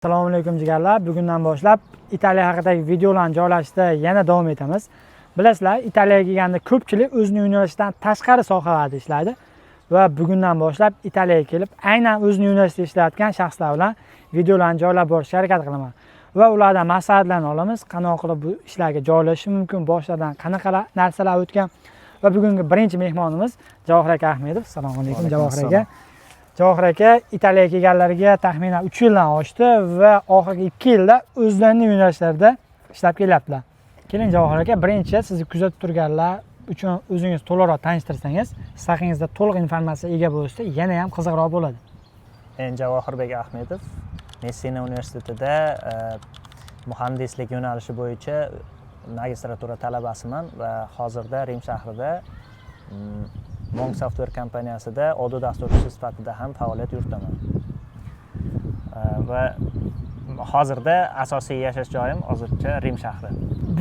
Assalomu alaykum, jigarlar. Bugundan boshlab Italiya haqidagi videolarni joylashda yana davom etamiz. Bilasizlar, Italiyaga kelganda ko'pchilik o'zini yo'nalishidan tashqari sohalarda ishlaydi va bugundan boshlab Italiyaga kelib, aynan o'zini yo'nalishida ishlayotgan shaxslar bilan videolarni joylab borishga harakat qilaman va ulardan maslahatlarni olamiz. Qanaqa qilib bu ishlarga joylashish mumkin, boshlaridan qanaqa narsalar o'tgan. Va bugungi birinchi mehmonimiz Javohir aka Ahmedov. Assalomu alaykum, Javohir aka. Javohir aka Italiyaga kelganlariga taxminan 3 yildan oshdi va oxirgi 2 yilda o'zlarining yo'nalishlarida ishlab kelyaptilar. Keling, Javohir aka, birinchi sizni kuzatib turganlar uchun o'zingiz to'liqroq tanishtirsangiz, siz haqingizda to'liq informatsiya ega bo'lishsa, yana ham qiziqroq bo'ladi. Men Javohirbek Ahmedov, Messina universitetida muhandislik yo'nalishi bo'yicha magistratura talabasiman va hozirda Rim shahrida Monk Software kompaniyasida Odoo dasturchisi sifatida ham faoliyat yuritaman. Va hozirda asosiy yashash joyim hozircha Rim shahri.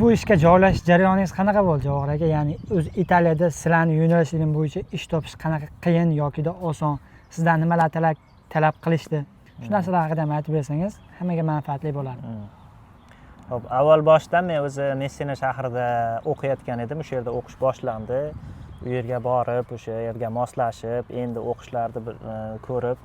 Bu ishga joylashish jarayoningiz qanaqa bo'ldi, Javohir aka? Ya'ni o'z Italiyada sizlarni yo'nalishingiz bo'yicha ish topish qanaqa qiyin yokida oson? Sizdan nimalar talab qilishdi? Shu narsalar haqida ham aytib bersangiz, hammaga manfaatli bo'ladi. Xo'p, avval boshdan men o'zi Messina shahrida o'qiyotgan edim. O'sha yerda o'qish boshlandi. U yerga borib, o'sha yerga moslashib, endi o'qishlarni ko'rib,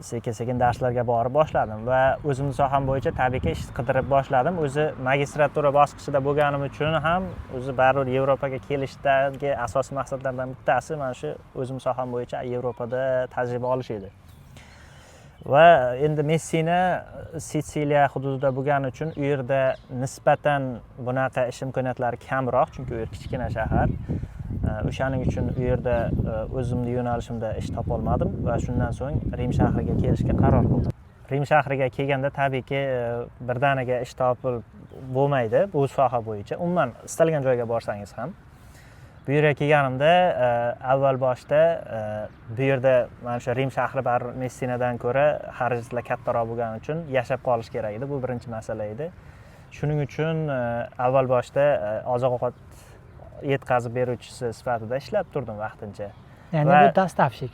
sekin sekin darslarga borib boshladim va o'zimni soham bo'yicha tabiiyki ish qidirib boshladim. O'zi magistratura bosqichida bo'lganim uchun ham o'zi baribir Yevropaga kelishdagi asosiy maqsadlardan bittasi mana shu o'zim soham bo'yicha Yevropada tajriba olish edi. Va endi Messina Sitsiliya hududida bo'lgani uchun u yerda nisbatan bunaqa ish imkoniyatlari kamroq, chunki u yer kichkina shahar. O'shaning uchun u yerda o'zimni yo'nalishimda ish topolmadim va shundan so'ng Rim shahriga kelishga qaror qildim. Rim shahriga kelganda tabiiyki birdaniga ish topib bo'lmaydi bu soha bo'yicha, umuman istalgan joyga borsangiz ham. Bu yerga kelganimda avval boshda bu yerda mana shu Rim shahri baribir Messinadan ko'ra xarajatlar kattaroq bo'lgani uchun yashab qolish kerak edi. Bu birinchi masala edi. Shuning uchun avval boshda oziq ovqat yetkazib beruvchisi sifatida ishlab turdim vaqtincha. Ya'ni bu доставщик.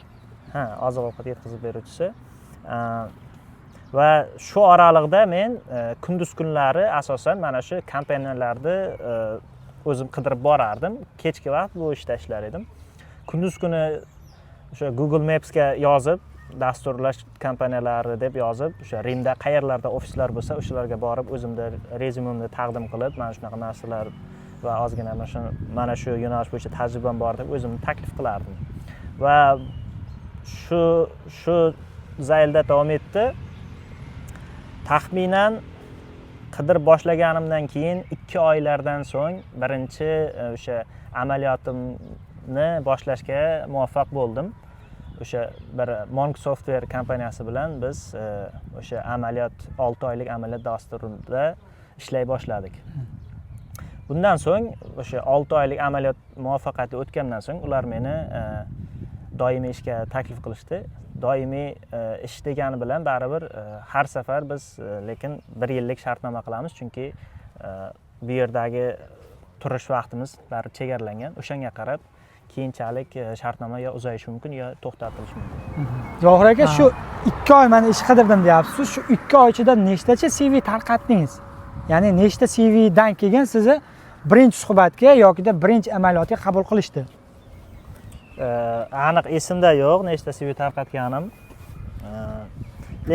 Ha, oziq ovqat yetkazib beruvchisi. Va shu oraliqda men kunduz kunlari asosan mana shu kompaniyalarni o'zim qidirib borardim. Kechki vaqt bu ishda ishlar edim. Kunduz kuni o'sha Google Mapsga yozib, dasturlash kompaniyalari deb yozib, o'sha Rimda qayerlarda ofislar bo'lsa, o'shalarga borib, o'zimni rezyumemni taqdim qilib, mana shunaqa narsalar va ozgina mana shu yo'nalish bo'yicha tajribam bor deb o'zimni taklif qilardim. Va shu zaylda davom etdi. Taxminan qidirib boshlaganimdan keyin 2 oylardan so'ng birinchi o'sha amaliyotimni boshlashga muvaffaq bo'ldim. O'sha bir Monk Software kompaniyasi bilan biz o'sha amaliyot, 6 oylik amaliyot dasturida ishlay boshladik. Bundan so'ng, o'sha 6 oylik amaliyot muvaffaqiyatli o'tgandan so'ng, ular meni doimiy ishga taklif qilishdi. Doimiy ish degani bilan baribir har safar biz lekin bir yillik shartnoma qilamiz, chunki bu yerdagi turish vaqtimiz baribir chegaralangan. O'shanga qarab keyinchalik shartnoma yo uzayishi mumkin, yo to'xtatilishi mumkin. Javohir aka, shu 2 oy mana ish qidirdim deyapsiz. Shu 2 oy ichida nechtacha CV tarqatdingiz? Ya'ni nechta CVdan keyin sizni birinchi suhbatga yokida birinchi amaliyotga qabul qilishdi? Aniq esimda yo'q nechta CV tarqatganim.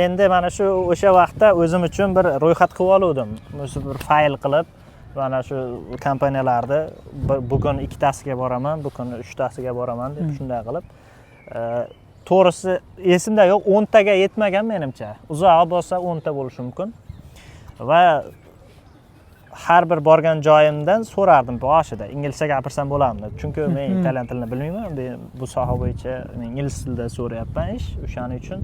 Endi mana shu o'sha vaqtda o'zim uchun bir ro'yxat qilib oluvdim, o'zi bir fayl qilib, mana shu kompaniyalarni bugun ikkitasiga boraman, bu kuni uchtasiga boraman deb shunday qilib. To'g'risi esimda yo'q, 10 taga yetmagan menimcha, uzog'i bo'lsa 10 ta bo'lishi mumkin. Va har bir borgan joyimdan so'rardim boshida, inglizcha gapirsam bo'ladimi deb, chunki men italyan tilini bilmayman. Bu soha bo'yicha men ingliz tilida so'rayapman ish, o'shaning uchun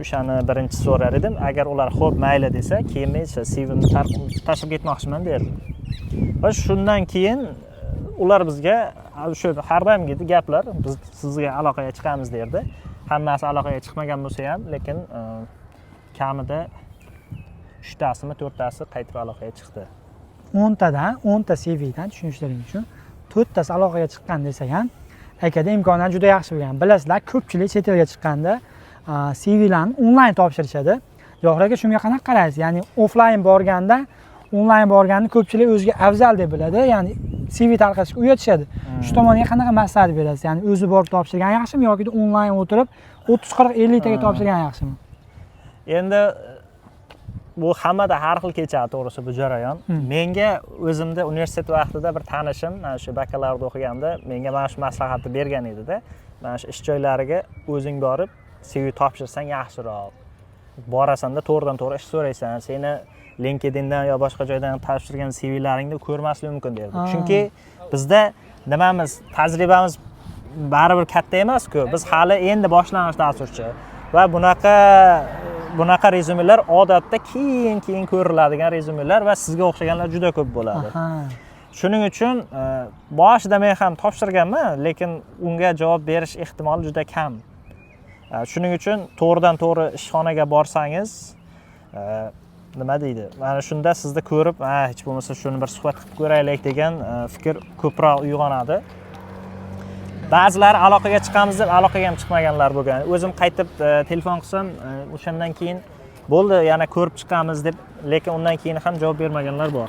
o'shani birinchi so'rar edim. Agar ular "Xo'p, mayli" desa, keyin men o'sha CVmni tashlab ketmoqchiman derdim. Va shundan keyin ular bizga shu har doimgidek gaplar, "Biz sizga aloqaga chiqamiz" derdi. Hammasi aloqaga chiqmagan bo'lsa ham, lekin kamida uchtasimi, to'rttasi qaytib aloqaga chiqdi. 10 tadan, 10 ta CVdan, tushunishlaring uchun, to'rttasi aloqaga chiqqan desak ham, akada imkoniyat juda yaxshi bo'lgan. Bilasizlar, ko'pchilik chet elga chiqqanda CVlarni onlayn topshirishadi. Johir aka, shunga qanaqa qaraysiz? Ya'ni offlayn borganda onlayn borganni ko'pchilik o'ziga afzal deb biladi, ya'ni CV tarqatishga uyatishadi. Shu tomonga qanaqa maslahat berasiz? Ya'ni o'zi borib topshirgan yaxshimi yoki onlayn o'tirib 30, 40, 50 taga topshirgan yaxshimi? Endi bu hammada har xil kechadi, to'g'risi, bu jarayon. Menga o'zimda universitet vaqtida bir tanishim, mana shu bakalavrda o'qiganda, menga mana shu maslahatni bergan edida: mana shu ish joylariga o'zing borib CV topshirsang yaxshiroq, borasanda to'g'ridan to'g'ri ish so'raysan, seni LinkedIndan yo boshqa joydan topshirgan CVlaringni ko'rmasligi mumkin, derdi. Chunki bizda nimamiz, tajribamiz baribir katta emasku, biz hali endi boshlang'ich dasturchi va bunaqa rezyumelar odatda keyin keyin ko'riladigan rezyumelar va sizga o'xshaganlar juda ko'p bo'ladi. Shuning uchun boshida men ham topshirganman, lekin unga javob berish ehtimoli juda kam. Shuning uchun to'g'ridan to'g'ri ishxonaga borsangiz, nima deydi, mana shunda sizni ko'rib, ha, hech bo'lmasa shuni bir suhbat qilib ko'raylik degan fikr ko'proq uyg'onadi. Ba'zilari aloqaga chiqamiz deb aloqaga ham chiqmaganlar bo'lgan. O'zim qaytib telefon qilsam, o'shandan keyin bo'ldi, yana ko'rib chiqamiz deb, lekin undan keyin ham javob bermaganlar bor.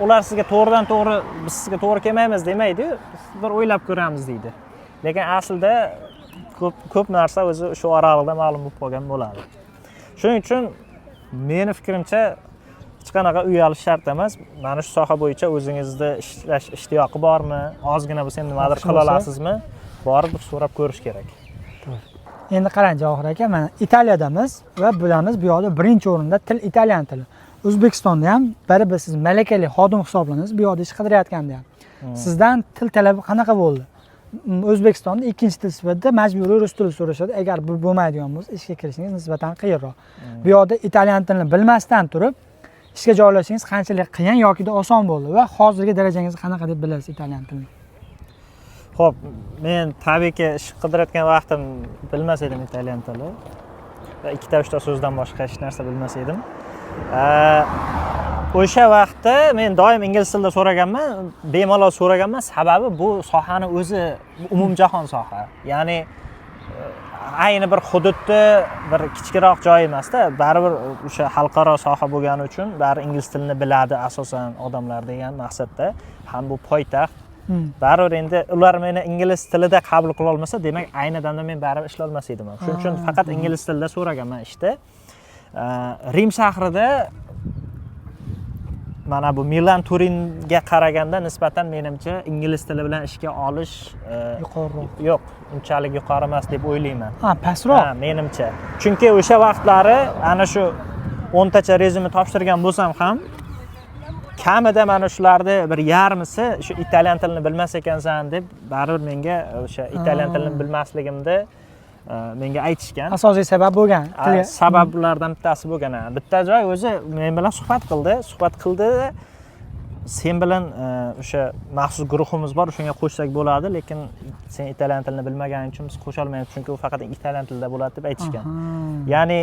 Ular sizga to'g'ridan to'g'ri biz sizga to'g'ri kelmaymiz demaydiyu, biz bir o'ylab ko'ramiz deydi, lekin aslida ko'p ko'p narsa o'zi shu oraliqda ma'lum bo'lib qolgan bo'ladi. Shuning uchun meni fikrimcha, hech qanaqa uyalish shart emas. Mana shu soha bo'yicha o'zingizni ishlash ishtiyoqi bormi, ozgina bo'lsa ham nimadir Xohish qila bo'lsa. olasizmi, borib bir so'rab ko'rish kerak. Endi qarang, Javohir aka, mana Italiyadamiz va bilamiz, bu yoqda birinchi o'rinda til italyan tili. O'zbekistonda ham baribir siz malakali xodim hisoblanasiz, bu yoqda ish qidirayotganda ham. Sizdan til talabi qanaqa bo'ldi? O'zbekistonda ikkinchi til sifatida majburiy rus tili so'rashadi. Agar bu bo'lmaydigan bo'lsa, ishga kirishingiz nisbatan qiyinroq. Bu yoqda italyan tilini bilmasdan turib ishga joylashingiz qanchalik qiyin yokida oson bo'ldi va hozirgi darajangiz qanaqa deb bilasiz italyan tilini? Ho'p, men tabiiyki ish qidirayotgan vaqtim bilmas edim italyan tili va ikkita uchta so'zdan boshqa hech narsa bilmas edim. O'sha vaqtda men doim ingliz tilida so'raganman, bemalol so'raganman. Sababi bu sohani o'zi umumjahon soha, ya'ni ayni bir hududda bir kichikroq joy emasda, baribir o'sha xalqaro soha bo'lgani uchun baribir ingliz tilini biladi asosan odamlar degan maqsadda ham bu poytaxt. Baribir endi ular meni ingliz tilida qabul qila olmasa, demak, ayni damda men baribir ishlolmas edim ham. Shuning uchun faqat ingliz tilida so'raganman ishda. Rim shahrida mana bu Milan, Turinga qaraganda nisbatan, menimcha, ingliz tili bilan ishga olish Yuqoriroq. Yo'q, unchalik yuqori emas deb o'ylayman. Ha, pastroq. Ha, menimcha, chunki o'sha vaqtlari ana shu 10 tacha rezyume topshirgan bo'lsam ham, kamida mana shularni bir yarmisi shu italyan tilini bilmas ekansan deb baribir menga o'sha italyan tilini bilmasligimni menga aytishgan. Asosiy sabab bo'lgan. Sabablardan bittasi bo'lgan, ha. Bitta joy o'zi men bilan suhbat qildi, sen bilan o'sha maxsus guruhimiz bor, o'shanga qo'shsak bo'ladi, lekin sen italyan tilini bilmaganing uchun biz qo'sholmaymiz, chunki u faqat italyan tilida bo'ladi deb aytishgan. Ya'ni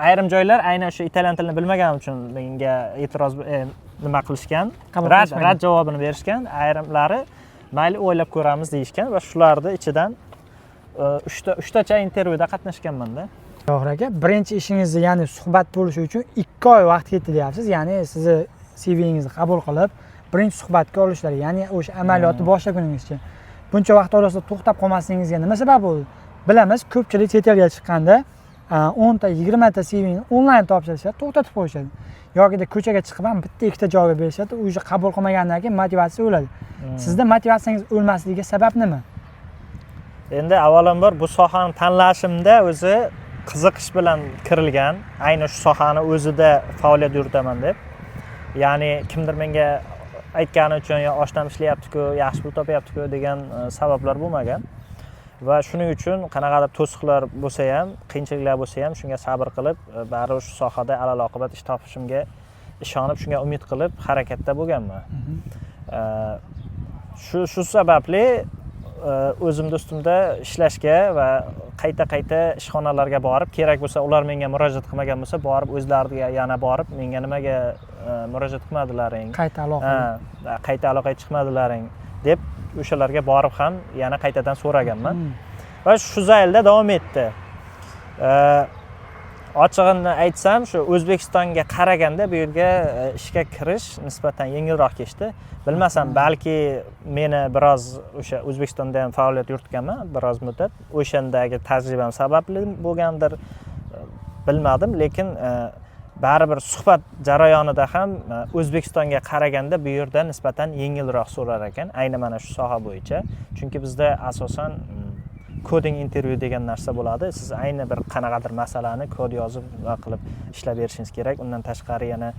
ayrim joylar aynan o'sha italyan tilini bilmaganim uchun menga e'tiroz, nima qilishgan, Qabul rad qilishmagan. Rad javobini berishgan. Ayrimlari mayli, o'ylab ko'ramiz deyishgan va shularni ichidan uchtacha intervyuda qatnashganmanda. Javohir aka, birinchi ishingizni, ya'ni suhbat bo'lishi uchun 2 oy vaqt ketdi deyapsiz. Ya'ni sizni CVingizni qabul qilib, birinchi suhbatga olishlari, ya'ni o'sha amaliyotni boshlaguningizcha buncha vaqt orasida to'xtab qolmasligingizga nima sabab bo'ldi? Bilamiz, ko'pchilik chet elga chiqqanda 10 ta, 20 ta CVni onlayn topshirishadi, to'xtatib qo'yishadi yokida ko'chaga chiqib ham bitta ikkita joyga berishadi, уже qabul qilmagandan keyin motivatsiya o'ladi. Sizda motivatsiyangiz o'lmasligiga sabab nima? Endi avvalambor bu sohani tanlashimda o'zi qiziqish bilan kirilgan, ayni shu sohani o'zida faoliyat yuritaman deb. Ya'ni kimdir menga aytgani uchun yo oshnam ishlayaptiku, yaxshi pul topyaptiku degan sabablar bo'lmagan va shuning uchun qanaqadir to'siqlar bo'lsa ham, qiyinchiliklar bo'lsa ham, shunga sabr qilib, baribir shu sohada alal oqibat ish topishimga ishonib, shunga umid qilib harakatda bo'lganman. Shu sababli o'zimni ustimda ishlashga va qayta qayta ishxonalarga borib, kerak bo'lsa, ular menga murojaat qilmagan bo'lsa, borib o'zlariga yana borib, menga nimaga murojaat qilmadilaring, Qayta aloqa. Ha, qayta aloqaga chiqmadilaring deb o'shalarga borib ham yana qaytadan so'raganman va shu zaylda davom etdi. Ochig'ini aytsam, shu O'zbekistonga qaraganda bu yerga ishga kirish nisbatan yengilroq kechdi. Bilmasam, balki meni biroz o'sha O'zbekistonda ham faoliyat yuritganman biroz muddat, o'shandagi tajribam sababli bo'lgandir, bilmadim, lekin baribir suhbat jarayonida ham O'zbekistonga qaraganda bu yerda nisbatan yengilroq so'rar ekan, ayni mana shu soha bo'yicha. Chunki bizda asosan coding interview degan narsa bo'ladi. Siz ayni bir qanaqadir masalani kod yozib va qilib ishlab berishingiz kerak. Undan tashqari yana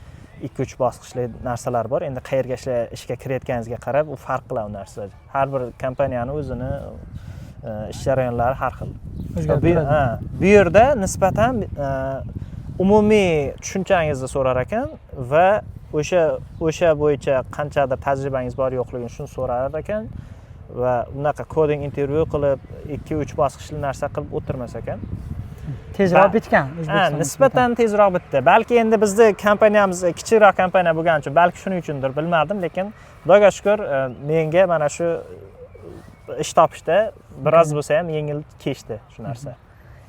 ikki uch bosqichli narsalar bor. Endi qayerga ishga kirayotganingizga qarab u farq qiladi u narsa. Har bir kompaniyani o'zini ish jarayonlari har xil. O'zgarib turadi. Ha, bu yerda nisbatan umumiy tushunchangizni so'rar ekan va o'sha bo'yicha qanchadir tajribangiz bor yo'qligini shuni so'rar ekan va unaqa coding interview qilib, ikki uch bosqichli narsa qilib o'tirmas ekan. Tezroq bitgan Ha, O'zbekiston. Nisbatan tezroq bitdi. Balki endi bizni kompaniyamiz kichikroq kompaniya bo'lgani uchun, balki shuning uchundir, bilmadim, lekin Xudoga shukur, menga mana shu ish topishda biroz bo'lsa ham yengil kechdi shu narsa.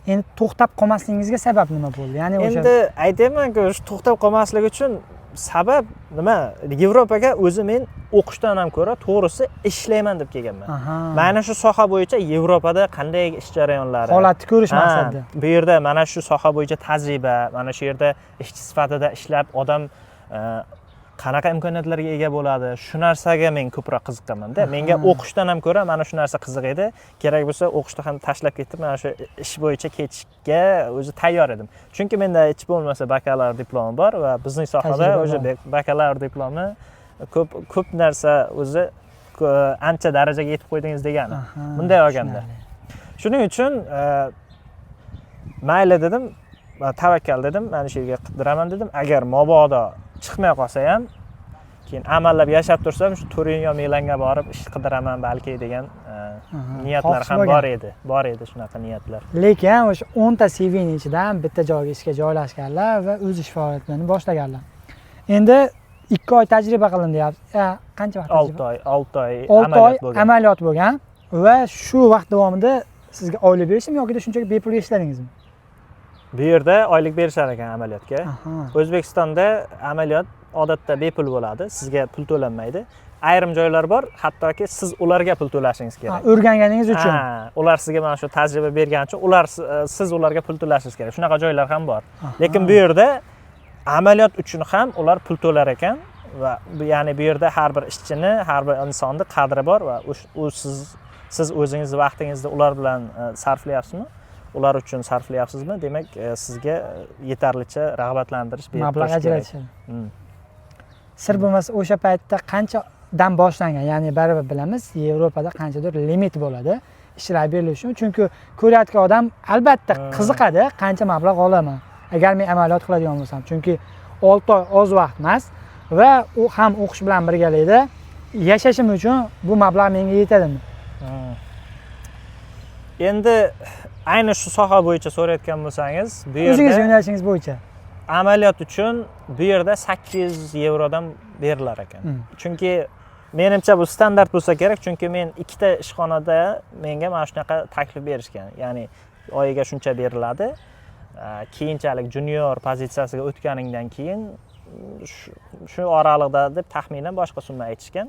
Endi to'xtab qolmasligingizga sabab nima bo'ldi, ya'ni o'sha? Endi aytyapmanku, shu to'xtab qolmaslik uchun sabab nima? Yevropaga o'zi men o'qishdan ham ko'ra, to'g'risi, ishlayman deb kelganman. Mana shu soha bo'yicha Yevropada qanday ish jarayonlari, Holatni ko'rish Ha, maqsadida. bu yerda mana shu soha bo'yicha tajriba, mana shu yerda ishchi sifatida ishlab odam qanaqa imkoniyatlarga ega bo'ladi, shu narsaga men ko'proq qiziqqanmanda. Menga o'qishdan ham ko'ra mana shu narsa qiziq edi. Kerak bo'lsa, o'qishni ham tashlab ketib, mana shu ish bo'yicha ketishga o'zi tayyor edim, chunki menda hech bo'lmasa bakalavr diplomi bor va bizning sohada Tajriba o'sha bor. Bakalavr diplomi ko'p ko'p narsa o'zi, ancha darajaga yetib qo'ydingiz degani bunday olganda. Shuning uchun mayli dedim, tavakkal dedim, mana shu yerga qidiraman dedim. Agar mabodo chiqmay qolsa ham, keyin amallab yashab tursam, shu Turin yo Milanga borib ish qidiraman balki degan niyatlar Xohish ham bo'lgan. bor edi, bor edi shunaqa niyatlar. Lekin o'sha 10 ta CVni ichidan bitta joyga ishga joylashganlar va o'z ish faoliyatlarini boshlaganlar. Endi 2 oy tajriba qilindi deyapsiz. Qancha vaqt 6 tajriba? oy, 6 oy 6 oy amaliyot bo'lgan. Amaliyot bo'lgan va shu vaqt davomida sizga oylik berishdimi yoki shunchaki bepulga ishladingizmi? Bu yerda oylik berishar ekan amaliyotga. O'zbekistonda amaliyot odatda bepul bo'ladi, sizga pul to'lanmaydi. Ayrim joylar bor, hattoki siz ularga pul to'lashingiz kerak. O'rganganingiz uchun. Ha, ular sizga mana shu tajriba bergani uchun ular, siz ularga pul to'lashingiz kerak. Shunaqa joylar ham bor. Lekin bu yerda amaliyot uchun ham ular pul to'lar ekan va ya'ni bu yerda har bir ishchini, har bir insonni qadri bor va u siz o'zingizni vaqtingizni ular bilan sarflayapsizmi, ular uchun sarflayapsizmi, demak, sizga yetarlicha rag'batlantirish berib Mablag' turish kerak. ajratishadi. Sir bo'lmasa, o'sha paytda qanchadan boshlangan? Ya'ni baribir bilamiz, Yevropada qanchadir limit bo'ladi ishlar berilishi uchun, chunki ko'rayotgan odam albatta qiziqadi, qancha mablag' olaman agar men amaliyot qiladigan bo'lsam, chunki 6 oy oz vaqt emas va u ham o'qish bilan birgalikda yashashim uchun bu mablag' menga yetadimi? Endi ayni shu soha bo'yicha so'rayotgan bo'lsangiz, bu O'zingiz yerda yo'nalishingiz bo'yicha. Amaliyot uchun bu yerda 800 yevrodan berilar ekan. Chunki menimcha bu standart bo'lsa kerak, chunki men ikkita ishxonada menga mana shunaqa taklif berishgan, ya'ni oyiga shuncha beriladi. Keyinchalik junior pozitsiyasiga o'tganingdan keyin shu oraliqda deb taxminan boshqa summa aytishgan.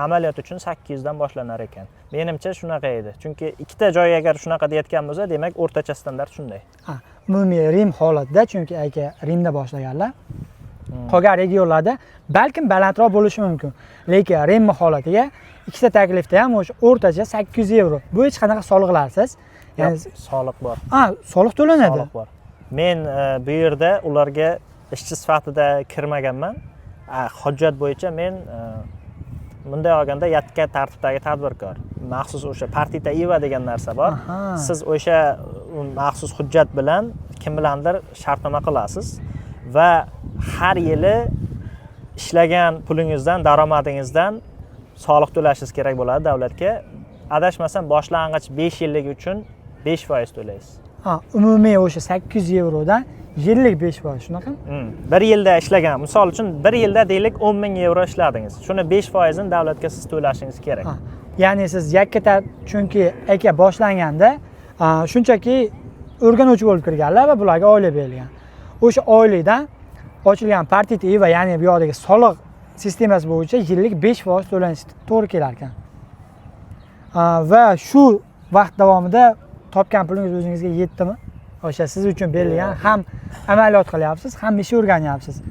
Amaliyot uchun 800 dan boshlanar ekan, menimcha shunaqa edi, chunki ikkita joy agar shunaqa deyotgan bo'lsa, demak, o'rtacha standart shunday. Ha, umumiy Rim holatida, chunki aka Rimda boshlaganlar. Qolgan regionlarda balkim balandroq bo'lishi mumkin, lekin Rim holatiga ikkita taklifda ham o'sha o'rtacha 800 yevro. Bu hech qanaqa soliqlarsiz, ya'ni? Yo'q, soliq bor. Ha, soliq to'lanadi. Soliq bor. Men bu yerda ularga ishchi sifatida kirmaganman. Hujjat bo'yicha men bunday olganda yakka tartibdagi tadbirkor. Maxsus o'sha partita IVA degan narsa bor. Siz o'sha maxsus hujjat bilan kim bilandir shartnoma qilasiz va har yili ishlagan pulingizdan, daromadingizdan soliq to'lashingiz kerak bo'ladi davlatga. Adashmasam, boshlang'ich 5 yillik uchun 5% to'laysiz. Ha, umumiy o'sha 800 yevrodan yillik 5%, shunaqami? Bir yilda ishlagan, misol uchun, bir yilda deylik 10 000 yevro ishladingiz, shuni 5 foizini davlatga siz to'lashingiz kerak. Ha, ya'ni siz yakka, chunki aka boshlanganda shunchaki O'rganuvchi bo'lib kirganlar va bularga oylik berilgan. O'sha oylikdan ochilgan partita IVA, ya'ni bu yoqdagi soliq sistemasi bo'yicha yillik 5% to'lanishi to'g'ri kelar ekan. Va shu vaqt davomida topgan pulingiz o'zingizga yetdimi? O'sha siz uchun berilgan, ham amaliyot qilyapsiz, ham ish o'rganyapsiz.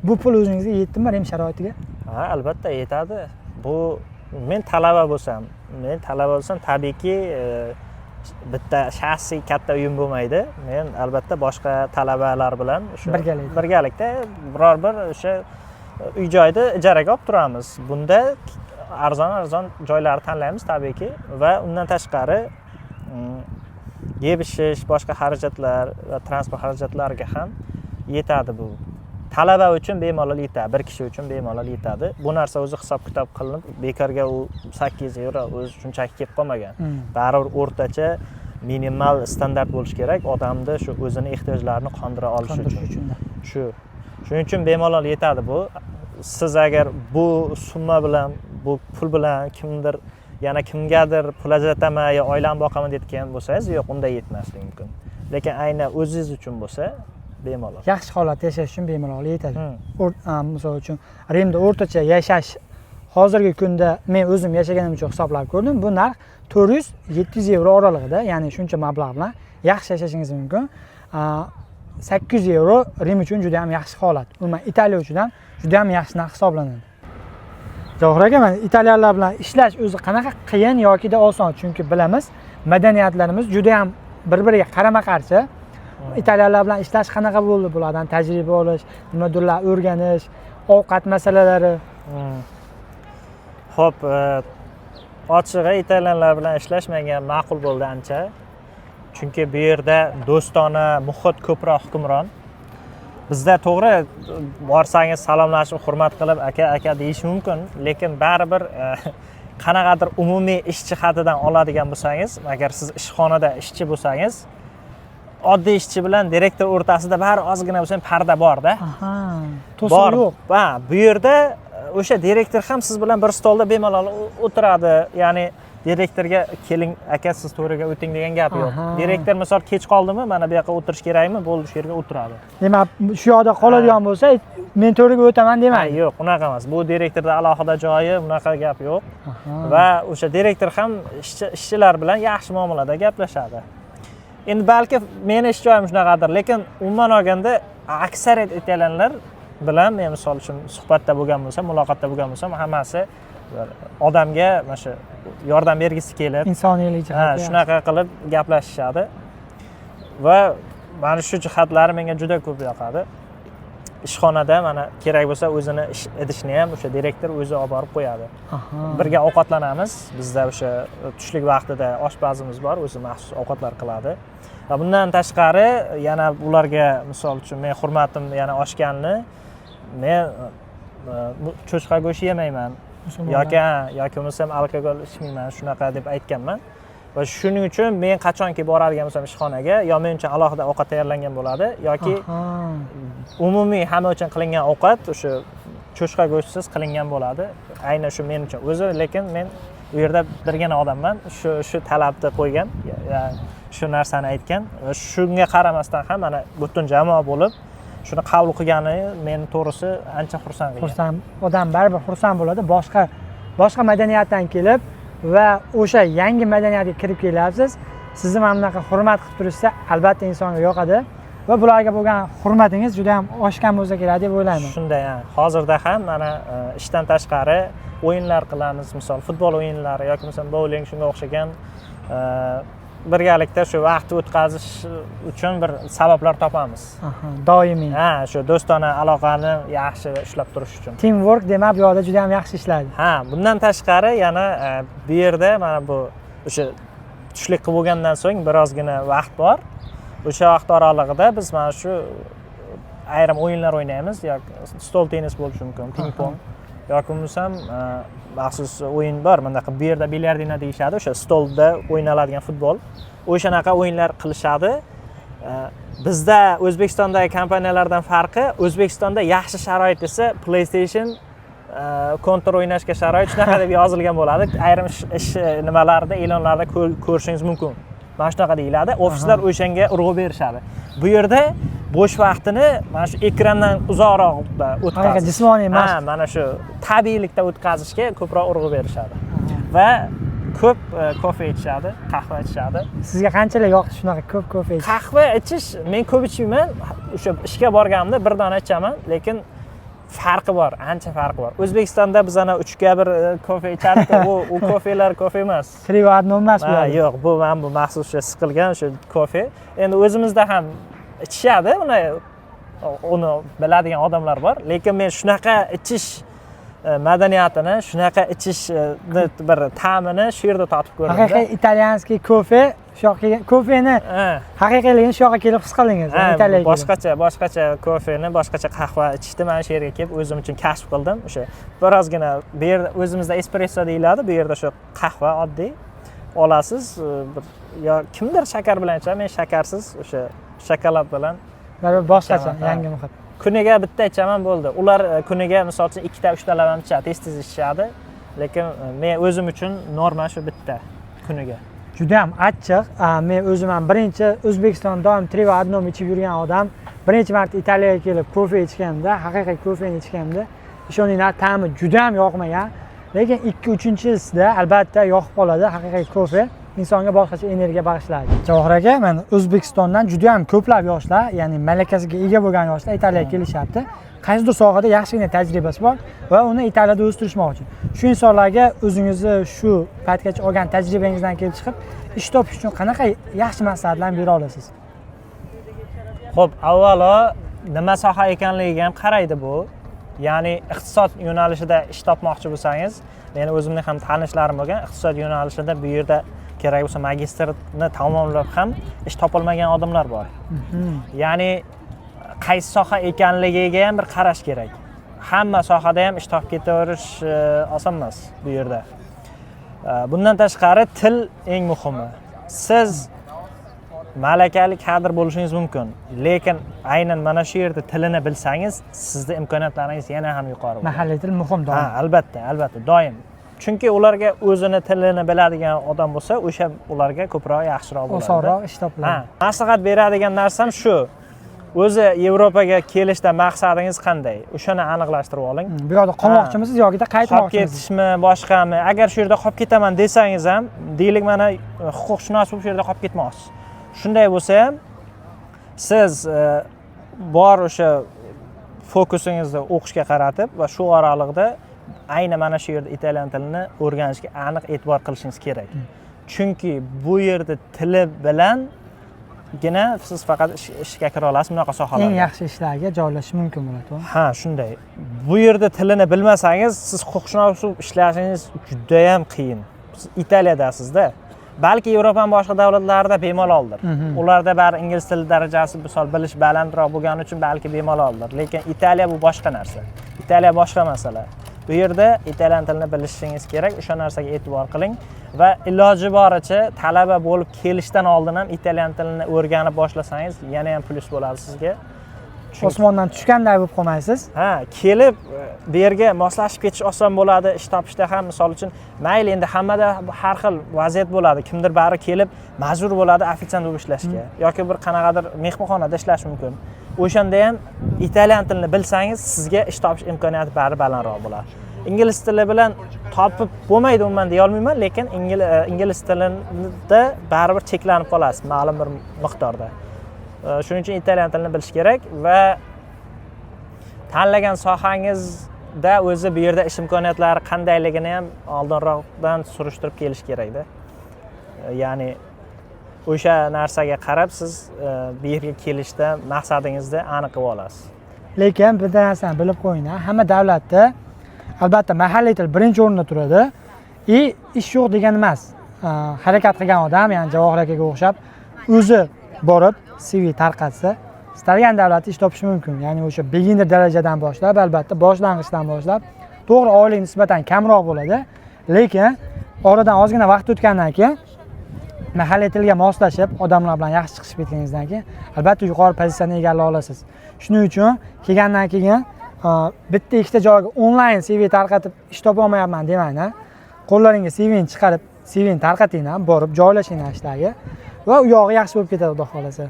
Bu pul o'zingizga yetdimi Rim sharoitiga? Ha, albatta yetadi. Bu men talaba bo'lsam, tabiiyki, bitta shaxsiy katta uyim bo'lmaydi. Men albatta boshqa talabalar bilan o'sha Birgalikda. birgalikda biror bir o'sha uy joyda ijaraga olib turamiz. Bunda arzon arzon joylarni tanlaymiz tabiiyki va undan tashqari yeb ichish, boshqa xarajatlar va transport xarajatlariga ham yetadi bu. Talaba uchun bemalol yetadi, bir kishi uchun bemalol yetadi. Bu narsa o'zi hisob kitob qilinib, bekorga u 800 yevro o'zi shunchaki kelib qolmagan. Baribir o'rtacha minimal standart bo'lishi kerak odamni shu o'zini ehtiyojlarini qondira olishi Qondirish uchun. Uchun. Shuning uchun bemalol yetadi bu. Siz agar bu summa bilan, bu pul bilan kimdir yana kimgadir pul ajrataman yo oilamni boqaman deyotgan bo'lsangiz, yo'q, unda yetmasligi mumkin. Lekin aynan o'zingiz uchun bo'lsa, bemalol. Yaxshi holatda yashash uchun bemalol yetadi. Misol uchun, Rimda o'rtacha yashash hozirgi kunda, men o'zim yashaganim uchun hisoblab ko'rdim, bu narx 400-700 yevro oralig'ida, ya'ni shuncha mablag' bilan yaxshi yashashingiz mumkin. 800 yevro Rim uchun juda ham yaxshi holat, umuman Italiya uchun ham juda ham yaxshi narx hisoblanadi. Javohir aka, mana italyanlar bilan ishlash o'zi qanaqa, qiyin yokida oson? Chunki bilamiz, madaniyatlarimiz juda ham bir biriga qarama qarshi. Italyanlar bilan ishlash qanaqa bo'ldi, bulardan tajriba olish, nimadirlar o'rganish, ovqat masalalari? Ho'p, ochig'i, italyanlar bilan ishlash menga ma'qul bo'ldi ancha. Chunki bu yerda do'stona muhit ko'proq hukmron. Bizda to'g'ri, borsangiz salomlashib, hurmat qilib, aka, aka deyish mumkin, lekin baribir qanaqadir umumiy ish jihatidan oladigan bo'lsangiz, agar siz ishxonada ishchi bo'lsangiz, oddiy ishchi bilan direktor o'rtasida bari ozgina bo'lsa ham parda borda. To'siq Bor. yo'q. Ha, bu yerda o'sha direktor ham siz bilan bir stolda bemalol o'tiradi. Ya'ni direktorga "Keling, aka, siz to'riga o'ting" degan gap yo'q. Direktor misol kech qoldimi, mana bu yoqqa o'tirish kerakmi, bo'ldi, shu yerga o'tiradi. Demak, shu yoqda qoladigan bo'lsa, men to'riga o'taman Ha, demaydi. Yo'q, unaqa emas. Bu direktorda alohida joyi, unaqa gap yo'q. Va o'sha direktor ham ishchilar bilan yaxshi muomalada gaplashadi. Endi balki meni ish joyim shunaqadir, lekin umuman olganda aksariyat italyanlar bilan men misol uchun suhbatda bo'lgan bo'lsam, muloqotda bo'lgan bo'lsam, hammasi bir odamga mana shu yordam bergisi kelib, Insoniylik ha, jihati. Shunaqa qilib gaplashishadi va mana shu jihatlari menga juda ko'p yoqadi. Ishxonada mana kerak bo'lsa o'zini ish idishini ham o'sha direktor o'zi olib borib qo'yadi. Birga ovqatlanamiz. Bizda o'sha tushlik vaqtida oshpazimiz bor, o'zi maxsus ovqatlar qiladi. Va bundan tashqari yana ularga misol uchun men hurmatim yana oshganini, men bu cho'chqa go'shti yemayman Musulmonlar. yoki bo'lmasam alkogol ichmayman, shunaqa deb aytganman. Va shuning uchun men qachonki boradigan bo'lsam ishxonaga, yo men uchun alohida ovqat tayyorlangan bo'ladi yoki umumiy hamma uchun qilingan ovqat o'sha cho'chqa go'shtsiz qilingan bo'ladi, aynan shu men uchun o'zi. Lekin men u yerda birgina odamman shu talabni qo'ygan, shu narsani aytgan va shunga qaramasdan ham mana butun jamoa bo'lib shuni qabul qilgani meni, to'g'risi, ancha xursand qilgan. Xursand, odam baribir xursand bo'ladi. Boshqa madaniyatdan kelib va o'sha yangi madaniyatga kirib kelyapsiz, sizni mana bunaqa hurmat qilib turishsa, albatta insonga yoqadi va bularga bo'lgan hurmatingiz juda ham oshgan bo'lsa kerak deb o'ylayman. Shunday, ha. Hozirda ham mana ishdan tashqari o'yinlar qilamiz, misol futbol o'yinlari yoki bo'lmasam bouling, shunga o'xshagan birgalikda shu vaqt o'tkazish uchun bir sabablar topamiz. Doimiy. Ha, shu do'stona aloqani yaxshi ushlab turish uchun. Team work demak bu yoqda juda ham yaxshi ishlaydi. Ha, bundan tashqari yana bu yerda mana bu o'sha tushlik qilib bo'lgandan so'ng birozgina vaqt bor. O'sha vaqt oralig'ida biz mana shu ayrim o'yinlar o'ynaymiz, yoki stol tennis bo'lishi mumkin, ping pong yoki bo'lmasam maxsus o'yin bor, bunaqa bu yerda bilyardina deyishadi, o'sha stolda o'ynaladigan futbol, o'shanaqa o'yinlar qilishadi. Bizda O'zbekistondagi kompaniyalardan farqi, O'zbekistonda yaxshi sharoit desa, PlayStation, kontra o'ynashga sharoit, shunaqa deb yozilgan bo'ladi ayrim ish nimalarida, e'lonlarda ko'rishingiz mumkin. Mana shunaqa deyiladi. Ofislar o'shanga urg'u berishadi. Bu yerda bo'sh vaqtini mana shu ekrandan uzoqroq o'tkazish. Haqiqiy jismoniy mashq. Ha, mana shu tabiiylikda o'tkazishga ko'proq urg'u berishadi. Va ko'p kofe ichishadi, qahva ichishadi. Sizga qanchalik yoqdi shunaqa ko'p kofe ichish? Qahva ichish, men ko'p ichmayman. O'sha ishga borganimda bir dona ichaman, lekin farqi bor, ancha farqi bor. O'zbekistonda biz ana 3ga 1 kofe ichardik, u kofelar kofe emas. Три в одном emas bu Ha, yerda. yo'q, bu mana bu maxsus o'sha siqilgan o'sha kofe. Endi o'zimizda ham ichishadi, uni biladigan odamlar bor, lekin men shunaqa ichish madaniyatini, shunaqa ichish bir ta'mini shu yerda totib ko'rdim. Haqiqiy итальянский kofe, shu yoqqa kelgan kofeni haqiqiyligini shu yoqqa kelib his qildingiz, Ha, Italiyaga kelib. Boshqacha kofeni, boshqacha qahva ichishni mana shu yerga kelib o'zim uchun kashf qildim. O'sha birozgina bu yerda o'zimizda espresso deyiladi, bu yerda o'sha qahva oddiy olasiz, bir yo kimdir shakar bilan ichadi, men shakarsiz o'sha shokolad bilan Baribir boshqacha, ichaman, ha. yangi muhit. Kuniga bitta ichaman, bo'ldi. Ular kuniga misol uchun ikkita, uchtalab ham ichadi, tez tez ichishadi, lekin men o'zim uchun norma shu bitta kuniga. Juda ham achchiq. Men o'zim ham birinchi O'zbekistonda doim три в одном ichib yurgan odam, birinchi marta Italiyaga kelib kofe ichganimda, haqiqiy kofeni ichganimda, ishoninglar, ta'mi juda ham yoqmagan. Lekin ikki, uchinchisida albatta yoqib qoladi. Haqiqiy kofe insonga boshqacha energiya bag'ishlaydi. Javohir aka, mana O'zbekistondan juda ham ko'plab yoshlar, ya'ni malakasiga ega bo'lgan yoshlar Italiyaga kelishyapti. Qaysidir sohada yaxshigina tajribasi bor va uni Italiyada o'stirishmoqchi. Shu insonlarga o'zingizni shu paytgacha olgan tajribangizdan kelib chiqib, ish topish uchun qanaqa yaxshi maslahatlarni bera olasiz? Xo'p, avvalo nima soha ekanligiga ham qaraydi bu. Ya'ni iqtisod yo'nalishida ish topmoqchi bo'lsangiz, meni o'zimni ham tanishlarim bo'lgan, iqtisod yo'nalishida bu yerda kerak bo'lsa magistrni tamomlab ham ish topolmagan odamlar bor. Ya'ni qaysi soha ekanligiga ham bir qarash kerak. Hamma sohada ham ish topib ketaverish oson emas bu yerda. Bundan tashqari til eng muhimi. Siz malakali kadr bo'lishingiz mumkin, lekin aynan mana shu yerda tilini bilsangiz, sizni imkoniyatlaringiz yana ham yuqori bo'ladi. Mahalliy til muhim doim. Ha, albatta, doim. Chunki ularga o'zini tilini biladigan odam bo'lsa, o'sha ularga ko'proq yaxshiroq bo'ladi. Osonroq ish topiladi. Ha, maslahat beradigan narsam shu. O'zi Yevropaga kelishda maqsadingiz qanday? O'shani aniqlashtirib oling. Bu yoqda qolmoqchimisiz yoki Qolib qaytmoqchimisiz? ketishmi, boshqami? Agar shu yerda qolib ketaman desangiz ham, deylik, mana huquqshunos bo'lib shu yerda qolib ketmoqchisiz. Shunday bo'lsa ham siz bor o'sha fokusingizni o'qishga qaratib va shu oraliqda ayni mana shu yerda italyan tilini o'rganishga aniq e'tibor qilishingiz kerak. Chunki bu yerda tili bilangina siz faqat ishga kira olasiz bunaqa sohalarda. Eng yaxshi ishlarga joylashish mumkin bo'ladi, to'g'rimi? Ha, shunday. Bu yerda tilini bilmasangiz, siz huquqshunos bo'lib ishlashingiz judayam qiyin. Siz Italiyadasizda. Balki Yevropaning boshqa davlatlarida bemaloldir. Ularda bari ingliz tili darajasi, misol, bilish balandroq bo'lgani uchun balki bemaloldir. Lekin Italiya bu boshqa narsa. Italiya boshqa masala. Bu yerda italyan tilini bilishingiz kerak, o'sha narsaga e'tibor qiling va iloji boricha talaba bo'lib kelishdan oldin ham italyan tilini o'rganib boshlasangiz, yana ham plyus bo'ladi sizga. Osmondan tushganday bo'lib qolmaysiz. Ha, kelib bu yerga moslashib ketish oson bo'ladi, ish topishda ham, misol uchun, mayli, endi hammada har xil vaziyat bo'ladi. Kimdir bari kelib majbur bo'ladi ofitsiant bo'lib ishlashga yoki bir qanaqadir mehmonxonada ishlash mumkin. O'shanda ham italyan tilini bilsangiz, sizga ish topish imkoniyati bari balandroq bo'ladi. Ingliz tili bilan topib bo'lmaydi umuman deya olmayman, lekin ingliz tilida baribir cheklanib qolasiz ma'lum bir miqdorda. Shuning uchun italyan tilini bilish kerak va tanlagan sohangizda o'zi bu yerda ish imkoniyatlari qandayligini ham oldinroqdan surishtirib kelish kerakda. Ya'ni o'sha narsaga qarab siz bu yerga kelishda maqsadingizni aniq qilib olasiz. Lekin bitta narsani bilib qo'ying, hamma davlatda albatta mahalliy til birinchi o'rinda turadi и ish yo'q degani emas. Harakat qilgan odam, ya'ni Javohir akaga o'xshab o'zi borib CV tarqatsa, istalgan davlatda ish topishi mumkin. Ya'ni o'sha beginner darajadan boshlab, albatta boshlang'ichdan boshlab, to'g'ri, oylik nisbatan kamroq bo'ladi, lekin oradan ozgina vaqt o'tgandan keyin mahalliy tilga moslashib, odamlar bilan yaxshi chiqishib ketganingizdan keyin albatta yuqori pozitsiyani egallay olasiz. Shuning uchun kelgandan keyin bitta ikkita joyga onlayn CV tarqatib ish topolmayapman demang. Qo'llaringga CVni chiqarib, CVni tarqatinglar, borib joylashinglar ishlarga. Va u yog'i yaxshi bo'lib ketadi, xudo xohlasa.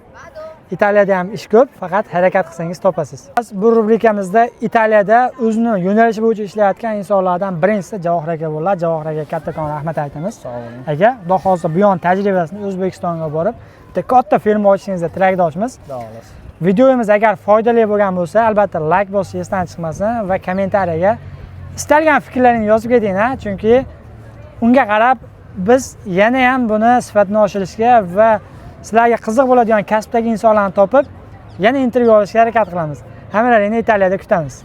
Italiyada ham ish ko'p, faqat harakat qilsangiz topasiz. Biz bu rubrikamizda Italiyada o'zini yo'nalishi bo'yicha ishlayotgan insonlardan birinchisi Javohir aka bo'ldilar. Javohir aka, kattakon rahmat aytamiz. Sog' bo'ling. Aka, xudo xohlasa, bu yon tajribasini O'zbekistonga borib, bitta katta firma ochishingizda tilakdoshmiz. Xudo xohlasa. Videomiz agar foydali bo'lgan bo'lsa, albatta layk bosish esdan chiqmasin va kommentariyaga istalgan fikrlaringni yozib keting, ha, chunki unga qarab biz yana ham buni sifatini oshirishga va sizlarga qiziq bo'ladigan kasbdagi insonlarni topib, yana intervyu olishga harakat qilamiz. Hammalaringni Italiyada kutamiz.